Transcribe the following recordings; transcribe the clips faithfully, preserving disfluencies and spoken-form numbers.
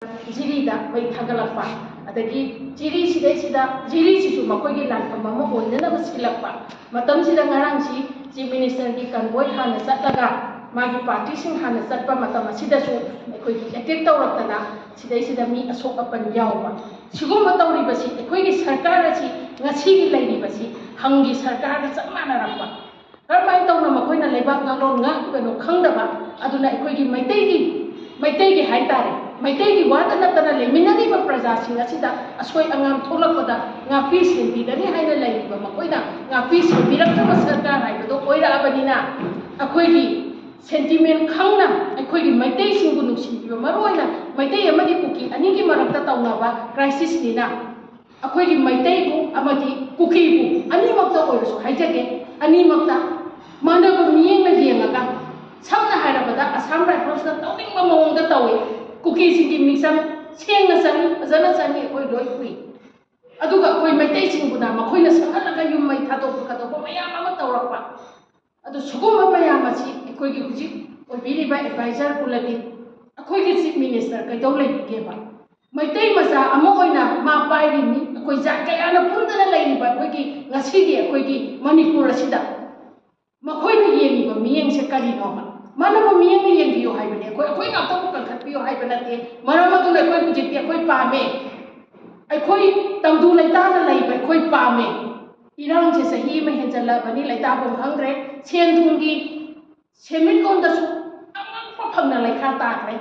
ꯖꯤꯔꯤꯗ ꯃꯩ ꯊꯥꯒꯠꯂꯛꯄ, ꯑꯗꯒꯤ ꯖꯤꯔꯤꯁꯤꯗꯩꯁꯤꯗ ꯖꯤꯔꯤꯁꯤꯁꯨ ꯃꯈꯣꯏꯒꯤ ꯂꯥꯟꯐꯝ ꯑꯃ ꯑꯣꯏꯅꯅꯕ ꯁꯤꯜꯂꯛꯄ ꯃꯇꯝꯁꯤꯗ, ꯉꯔꯥꯡꯁꯤ ꯆꯤꯐ ꯃꯤꯅꯤꯁꯇꯔꯒꯤ ꯀꯟꯚꯣꯏ ꯍꯥꯟꯅ ꯆꯠꯂꯒ ꯃꯥꯒꯤ ꯄꯥꯔꯇꯤꯁꯤꯡ ꯍꯥꯟꯅ ꯆꯠꯄ ꯃꯇꯝ ꯑꯁꯤꯗꯁꯨ ꯑꯩꯈꯣꯏꯒꯤ ꯑꯦꯇꯦꯛ ꯇꯧꯔꯛꯇꯅ ꯁꯤꯗꯩꯁꯤꯗ ꯃꯤ ꯑꯁꯣꯛ ꯑꯄꯟ ꯌꯥꯎꯕ꯫ ꯁꯤꯒꯨꯝꯕ ꯇꯧꯔꯤꯕꯁꯤ ꯑꯩꯈꯣꯏꯒꯤ ꯁꯔꯀꯥꯔ ꯑꯁꯤ ꯉꯁꯤꯒꯤ ꯂꯩꯔꯤꯕꯁꯤ ꯍꯪꯒꯤ ꯁꯔꯀꯥꯔꯒ ꯆꯞ ꯃꯥꯟꯅꯔꯛꯄ꯫ ꯀꯔꯝꯍꯥꯏꯅ ꯇꯧꯅ ꯃꯈꯣꯏꯅ ꯂꯩꯕꯥꯛ ꯉꯥꯛꯂꯣꯟ ꯉꯥꯛꯂꯤꯕꯅꯣ ꯈꯪꯗꯕ꯫ ꯑꯗꯨꯅ ꯑꯩꯈꯣꯏꯒꯤ ꯃꯩꯇꯩꯒꯤ, ꯃꯩꯇꯩꯒꯤ ꯍꯥꯏꯇꯥꯔꯦ, ꯃꯩꯇꯩꯒꯤ ꯋꯥꯗ ꯅꯠꯇꯅ ꯂꯩꯃꯤꯟꯅꯔꯤꯕ ꯄ꯭ꯔꯖꯥꯁꯤꯡ ꯑꯁꯤꯗ ꯑꯁꯣꯏ ꯑꯉꯥꯝ ꯊꯣꯛꯂꯛꯄꯗ ꯉꯥꯛꯄꯤ ꯁꯦꯟꯕꯤꯒꯅꯤ ꯍꯥꯏꯅ ꯂꯩꯔꯤꯕ ꯃꯈꯣꯏꯅ ꯉꯥꯛꯄꯤ ꯁꯦꯟꯕꯤꯔꯛꯇꯕ ꯁꯔꯀꯥꯔ ꯍꯥꯏꯕꯗꯣ ꯑꯣꯏꯔꯛꯑꯕꯅꯤꯅ, ꯑꯩꯈꯣꯏꯒꯤ ꯁꯦꯟꯇꯤꯃꯦꯟ ꯈꯪꯅ ꯑꯩꯈꯣꯏꯒꯤ ꯃꯩꯇꯩꯁꯤꯡꯕꯨ ꯅꯨꯡꯁꯤꯕꯤꯕ, ꯃꯔꯨꯑꯣꯏꯅ ꯃꯩꯇꯩ ꯑꯃꯗꯤ ꯀꯨꯀꯤ ꯑꯅꯤꯒꯤ ꯃꯔꯛꯇ ꯇꯧꯅꯕ ꯀ꯭ꯔꯥꯏꯁꯤꯁꯅꯤꯅ, ꯑꯩꯈꯣꯏꯒꯤ ꯃꯩꯇꯩꯕꯨ ꯑꯃꯗꯤ ꯀꯨꯀꯤꯕꯨ ꯑꯅꯤꯃꯛꯇ ꯑꯣꯏꯔꯁꯨ ꯍꯥꯏꯖꯒꯦ, ꯑꯅꯤꯃꯛꯇ ꯃꯥꯟꯅꯕ ꯃꯤꯠꯌꯦꯡꯅ ꯌꯦꯡꯉꯒ, ꯁꯝꯅ ꯍꯥꯏꯔꯕꯗ ꯑꯁꯥꯝ ꯔꯥꯏꯐꯜꯁꯅ ꯇꯧꯅꯤꯡꯕ ꯃꯑꯣꯡꯗ ꯇꯧꯏ꯫ ꯀꯨꯀꯤꯁꯤꯡꯒꯤ ꯃꯤꯡꯆꯪ ꯁꯦꯡꯅ ꯆꯪꯏ, ꯐꯖꯅ ꯆꯪꯏ, ꯑꯩꯈꯣꯏ ꯂꯣꯏ ꯎꯏ꯫ ꯑꯗꯨꯒ ꯑꯩꯈꯣꯏ ꯃꯩꯇꯩꯁꯤꯡꯕꯨꯅ ꯃꯈꯣꯏꯅ ꯁꯪꯍꯜꯂꯒ ꯌꯨꯝ ꯃꯩ ꯊꯥꯗꯣꯛꯄ ꯈꯥꯗꯣꯛꯄ ꯃꯌꯥꯝ ꯑꯃ ꯇꯧꯔꯛꯄ꯫ ꯑꯗꯨ ꯁꯤꯒꯨꯝꯕ ꯃꯌꯥꯝ ꯑꯁꯤ ꯑꯩꯈꯣꯏꯒꯤ ꯍꯧꯖꯤꯛ ꯑꯣꯏꯕꯤꯔꯤꯕ ꯑꯦꯗꯚꯥꯏꯖꯔ ꯀꯨꯂꯗꯤꯞ, ꯑꯩꯈꯣꯏꯒꯤ ꯆꯤꯐ ꯃꯤꯅꯤꯁꯇꯔ ꯀꯩꯗꯧ ꯂꯩꯕꯤꯒꯦꯕ? ꯃꯩꯇꯩ ꯃꯆꯥ ꯑꯃ ꯑꯣꯏꯅ ꯃꯥ ꯄꯥꯏꯔꯤꯅꯤ꯫ ꯑꯩꯈꯣꯏ ꯖꯥꯠ ꯀꯌꯥꯅ ꯄꯨꯟꯗꯅ ꯂꯩꯔꯤꯕ ꯑꯩꯈꯣꯏꯒꯤ ꯉꯁꯤꯒꯤ ꯑꯩꯈꯣꯏꯒꯤ ꯃꯅꯤꯄꯨꯔ ꯑꯁꯤꯗ ꯃꯈꯣꯏꯅ ꯌꯦꯡꯉꯤꯕ ꯃꯤꯠꯌꯦꯡꯁꯦ ꯀꯔꯤꯅꯣꯕ? ꯃꯥꯟꯅꯕ ꯃꯤꯠꯌꯦꯡꯅ ꯌꯦꯡꯕꯤꯌꯨ ꯍꯥꯏꯕꯅꯦ꯫ ꯑꯩꯈꯣꯏ, ꯑꯩꯈꯣꯏ ꯉꯥꯛꯇꯕꯨ ꯀꯟꯈꯠꯄꯤꯌꯨ ꯍꯥꯏꯕ ꯅꯠꯇꯦ꯫ ꯃꯔꯝ ꯑꯗꯨꯅ ꯑꯩꯈꯣꯏ ꯍꯧꯖꯤꯛꯇꯤ ꯑꯩꯈꯣꯏ ꯄꯥꯝꯃꯦ꯫ ꯑꯩꯈꯣꯏ ꯇꯪꯗꯨ ꯂꯩꯇꯥꯅ ꯂꯩꯕ ꯑꯩꯈꯣꯏ ꯄꯥꯝꯃꯦ꯫ ꯏꯔꯥꯡꯁꯦ ꯆꯍꯤ ꯑꯃ ꯍꯦꯟꯖꯜꯂꯛꯑꯕꯅꯤ, ꯂꯩꯇꯥꯐꯝ ꯈꯪꯗ꯭ꯔꯦ꯫ ꯁꯦꯟ ꯊꯨꯝꯒꯤ ꯁꯦꯟꯃꯤꯠꯂꯣꯟꯗꯁꯨ ꯑꯉꯛꯄ ꯐꯪꯅ ꯂꯩꯈꯥ ꯇꯥꯈ꯭ꯔꯦ꯫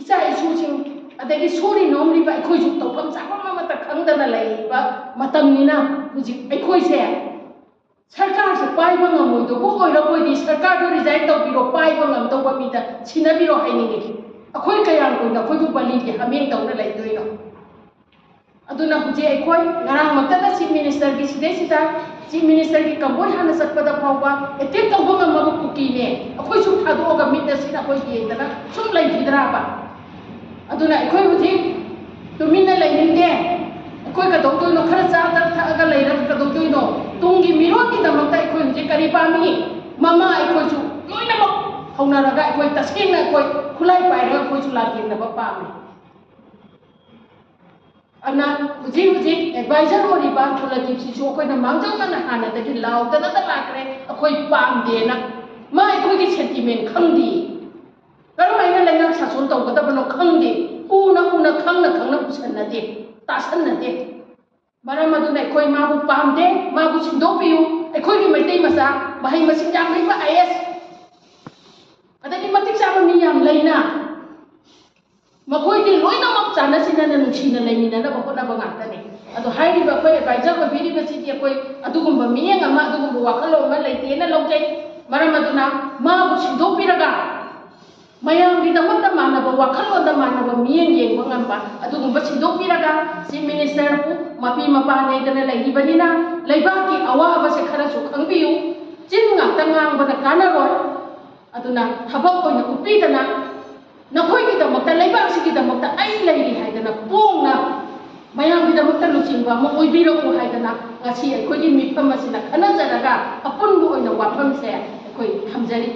ꯏꯆꯥ ꯏꯁꯨꯁꯤꯡ, ꯑꯗꯒꯤ ꯁꯨꯔꯤ ꯅꯣꯝꯂꯤꯕ ꯑꯩꯈꯣꯏꯁꯨ ꯇꯧꯐꯝ ꯆꯥꯐꯝ ꯑꯃꯠꯇ ꯈꯪꯗꯅ ꯂꯩꯔꯤꯕ ꯃꯇꯝꯅꯤꯅ, ꯍꯧꯖꯤꯛ ꯑꯩꯈꯣꯏꯁꯦ ꯁꯔꯀꯥꯔꯁꯦ ꯄꯥꯏꯕ ꯉꯝꯃꯣꯏꯗꯧꯕ ꯑꯣꯏꯔꯕꯣꯏꯗꯤ, ꯁꯔꯀꯥꯔꯗꯣ ꯔꯤꯖꯥꯏꯟ ꯇꯧꯕꯤꯔꯣ, ꯄꯥꯏꯕ ꯉꯝꯗꯧꯕ ꯃꯤꯗ ꯁꯤꯟꯅꯕꯤꯔꯣ ꯍꯥꯏꯅꯤꯡꯉꯤ꯫ ꯑꯩꯈꯣꯏ ꯀꯌꯥꯝ ꯀꯨꯏꯅ ꯑꯩꯈꯣꯏꯕꯨ ꯕꯂꯤꯒꯤ ꯍꯥꯃꯦꯡ ꯇꯧꯅ ꯂꯩꯗꯣꯏꯅꯣ? ꯑꯗꯨꯅ ꯍꯧꯖꯤꯛ ꯑꯩꯈꯣꯏ ꯉꯔꯥꯡꯃꯛꯇꯗ ꯆꯤꯐ ꯃꯤꯅꯤꯁꯇꯔꯒꯤ, ꯁꯤꯗꯩꯁꯤꯗ ꯆꯤꯐ ꯃꯤꯅꯤꯁꯇꯔꯒꯤ ꯀꯟꯚꯣꯏ ꯍꯥꯟꯅ ꯆꯠꯄꯗ ꯐꯥꯎꯕ ꯑꯦꯇꯦꯛ ꯇꯧꯕ ꯉꯝꯃꯕ ꯀꯨꯀꯤꯅꯦ꯫ ꯑꯩꯈꯣꯏ ꯁꯨꯝ ꯊꯥꯗꯣꯛꯑꯒ ꯃꯤꯠꯅ ꯁꯤꯅ ꯑꯩꯈꯣꯏ ꯌꯦꯡꯗꯅ ꯁꯨꯝ ꯂꯩꯈꯤꯗ꯭ꯔꯕ? ꯑꯗꯨꯅ ꯑꯩꯈꯣꯏ ꯍꯧꯖꯤꯛ ꯇꯨꯃꯤꯟꯅ ꯂꯩꯅꯤꯡꯗꯦ꯫ ꯑꯩꯈꯣꯏ ꯀꯩꯗꯧꯗꯣꯏꯅꯣ? ꯈꯔ ꯆꯥꯗ ꯊꯛꯑꯒ ꯂꯩꯔꯒ ꯀꯩꯗꯧꯗꯣꯏꯅꯣ? ꯇꯨꯡꯒꯤ ꯃꯤꯔꯣꯜꯒꯤꯗꯃꯛꯇ ꯑꯩꯈꯣꯏ ꯍꯧꯖꯤꯛ ꯀꯔꯤ ꯄꯥꯝꯃꯤ? ꯃꯃꯥ ꯑꯩꯈꯣꯏꯁꯨ ꯂꯣꯏꯅꯃꯛ ꯍꯧꯅꯔꯒ ꯑꯩꯈꯣꯏ ꯇꯁꯦꯡꯅ ꯑꯩꯈꯣꯏ ꯈꯨꯠꯂꯥꯏ ꯄꯥꯏꯔꯒ ꯑꯩꯈꯣꯏꯁꯨ ꯂꯥꯟꯊꯦꯡꯅꯕ ꯄꯥꯝꯃꯤ꯫ ꯑꯗꯨꯅ ꯍꯧꯖꯤꯛ ꯍꯧꯖꯤꯛ ꯑꯦꯗꯚꯥꯏꯖꯔ ꯑꯣꯏꯔꯤꯕ ꯀꯨꯂꯗꯤꯞꯁꯤꯁꯨ ꯑꯩꯈꯣꯏꯅ ꯃꯥꯡꯖꯧꯅꯅ ꯍꯥꯟꯅꯗꯒꯤ ꯂꯥꯎꯗꯅꯇ ꯂꯥꯛꯈ꯭ꯔꯦ, ꯑꯩꯈꯣꯏ ꯄꯥꯝꯗꯦꯅ꯫ ꯃꯥ ꯑꯩꯈꯣꯏꯒꯤ ꯁꯦꯟꯇꯤꯃꯦꯟ ꯈꯪꯗꯦ꯫ ꯀꯔꯝꯍꯥꯏꯅ ꯂꯩꯉꯥꯛ ꯁꯥꯁꯣꯟ ꯇꯧꯒꯗꯕꯅꯣ ꯈꯪꯗꯦ꯫ ꯎꯅ ꯎꯅ, ꯈꯪꯅ ꯈꯪꯅ ꯎꯁꯟꯅꯗꯦ, ꯇꯥꯁꯟꯅꯗꯦ꯫ ꯃꯔꯝ ꯑꯗꯨꯅ ꯑꯩꯈꯣꯏ ꯃꯥꯕꯨ ꯄꯥꯝꯗꯦ, ꯃꯥꯕꯨ ꯁꯤꯟꯗꯣꯛꯄꯤꯌꯨ꯫ ꯑꯩꯈꯣꯏꯒꯤ ꯃꯩꯇꯩ ꯃꯆꯥ ꯃꯍꯩ ꯃꯁꯤꯡ ꯌꯥꯝ ꯍꯩꯕ ꯑꯥꯏ ꯑꯦꯁ, ꯑꯗꯒꯤ ꯃꯇꯤꯛ ꯆꯥꯕ ꯃꯤ ꯌꯥꯝ ꯂꯩꯅ, ꯃꯈꯣꯏꯗꯤ ꯂꯣꯏꯅꯃꯛ ꯆꯥꯟꯅ ꯆꯤꯟꯅꯅ ꯅꯨꯡꯁꯤꯅ ꯂꯩꯃꯤꯟꯅꯅꯕ ꯍꯣꯠꯅꯕ ꯉꯥꯛꯇꯅꯤ꯫ ꯑꯗꯣ ꯍꯥꯏꯔꯤꯕ ꯑꯩꯈꯣꯏ ꯑꯦꯗꯚꯥꯏꯖꯔ ꯑꯣꯏꯕꯤꯔꯤꯕꯁꯤꯗꯤ ꯑꯩꯈꯣꯏ ꯑꯗꯨꯒꯨꯝꯕ ꯃꯤꯠꯌꯦꯡ ꯑꯃ, ꯑꯗꯨꯒꯨꯝꯕ ꯋꯥꯈꯜꯂꯣꯟ ꯑꯃ ꯂꯩꯇꯦꯅ ꯂꯧꯖꯩ꯫ ꯃꯔꯝ ꯑꯗꯨꯅ ꯃꯥꯕꯨ ꯁꯤꯟꯗꯣꯛꯄꯤꯔꯒ ꯃꯌꯥꯝꯒꯤꯗꯃꯛꯇ ꯃꯥꯟꯅꯕ ꯋꯥꯈꯜꯂꯣꯟꯗ ꯃꯥꯟꯅꯕ ꯃꯤꯠꯌꯦꯡ ꯌꯦꯡꯕ ꯉꯝꯕ ꯑꯗꯨꯒꯨꯝꯕ ꯁꯤꯟꯗꯣꯛꯄꯤꯔꯒ ꯆꯤꯐ ꯃꯤꯅꯤꯁꯇꯔꯕꯨ ꯃꯄꯤ ꯃꯄꯥ ꯅꯦꯗꯅ ꯂꯩꯔꯤꯕꯅꯤꯅ ꯂꯩꯕꯥꯛꯀꯤ ꯑꯋꯥꯕꯁꯦ ꯈꯔꯁꯨ ꯈꯪꯕꯤꯌꯨ꯫ ꯆꯤꯟ ꯉꯥꯛꯇ ꯉꯥꯡꯕꯅ ꯀꯥꯟꯅꯔꯣꯏ꯫ ꯑꯗꯨꯅ ꯊꯕꯛ ꯑꯣꯏꯅ ꯎꯠꯄꯤꯗꯅ ꯅꯈꯣꯏꯒꯤꯗꯃꯛꯇ, ꯂꯩꯕꯥꯛꯁꯤꯒꯤꯗꯃꯛꯇ ꯑꯩ ꯂꯩꯔꯤ ꯍꯥꯏꯗꯅ ꯄꯣꯡꯅ ꯃꯌꯥꯝꯒꯤꯗꯃꯛꯇ ꯂꯨꯆꯤꯡꯕ ꯑꯃ ꯑꯣꯏꯕꯤꯔꯛꯎ ꯍꯥꯏꯗꯅ ꯉꯁꯤ ꯑꯩꯈꯣꯏꯒꯤ ꯃꯤꯐꯝ ꯑꯁꯤꯗ ꯈꯟꯅꯖꯔꯒ ꯑꯄꯨꯟꯕ ꯑꯣꯏꯅ ꯋꯥꯐꯝꯁꯦ ꯑꯩꯈꯣꯏ ꯊꯝꯖꯔꯤ꯫